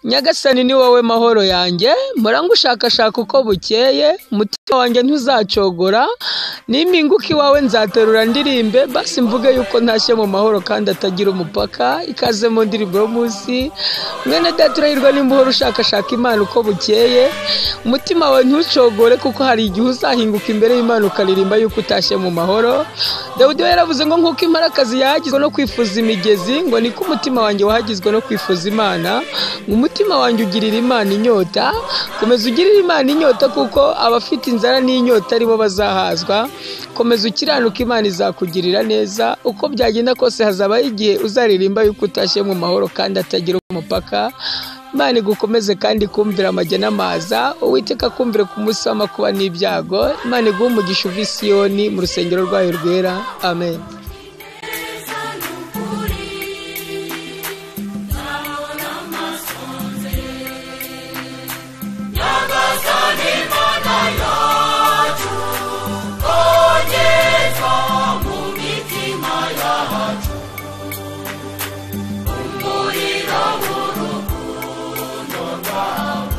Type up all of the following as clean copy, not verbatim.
Nyagasani ni wowe mahoro yanjye, mpora ngushakashaka uko bukeye, umutima wanjye ntuzacogora, nimpinguka iwawe nzaterura ndirimbe, basi mvuge yuko ntashye mu mahoro kandi atagira umupaka. Ikaze mu ndirimbo y'umunsi, mwene data urahirwa nimba uhora ushakashaka Imana uko bukeye, umutima wawe ntucogore kuko hari igihe uzahinguka imbere y'Imana ukaririmba yuko utashye mu mahoro. Dawidi we yaravuze ngo nk'uko imparakazi yahagizwe no kwifuza imigezi, ngo niko umutima wanjye wahagizwe no kwifuza Imana, ngo umutima wanjye ugirira Imana inyota. Komeza ugirire Imana inyota kuko abafite inzara n'inyota aribo bazahazwa. Komeza ukiranuka Imana izakugirira neza, uko byagenda kose hazabaho igihe uzaririmba yuko utashye mu mahoro kandi atagira umupaka. Imana igukomeze kandi ikumvire amajya n'amaza, Uwiteka akumvire ku munsi w'amakuba n'ibyago. Imana iguhe umugisha uva i Siyoni mu rusengero rwayo rwera. Amen. Nyagasani Mana yacu, kongeza mu mitima yacu umuriro w'urukundo rwawe.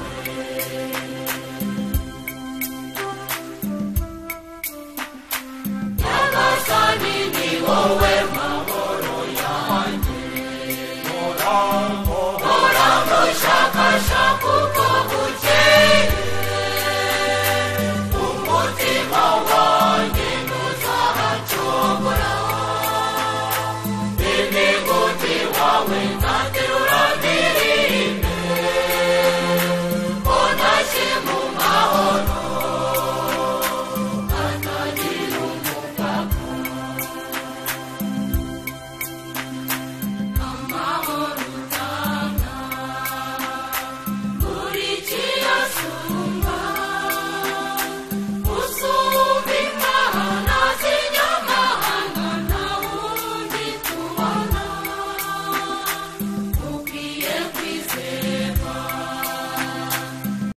Nyagasani ni wowe mahoro yanjye, mpora ngushakashaka uko bukeye, umutima wanjye ntuzacogora, n'imigozi wawe.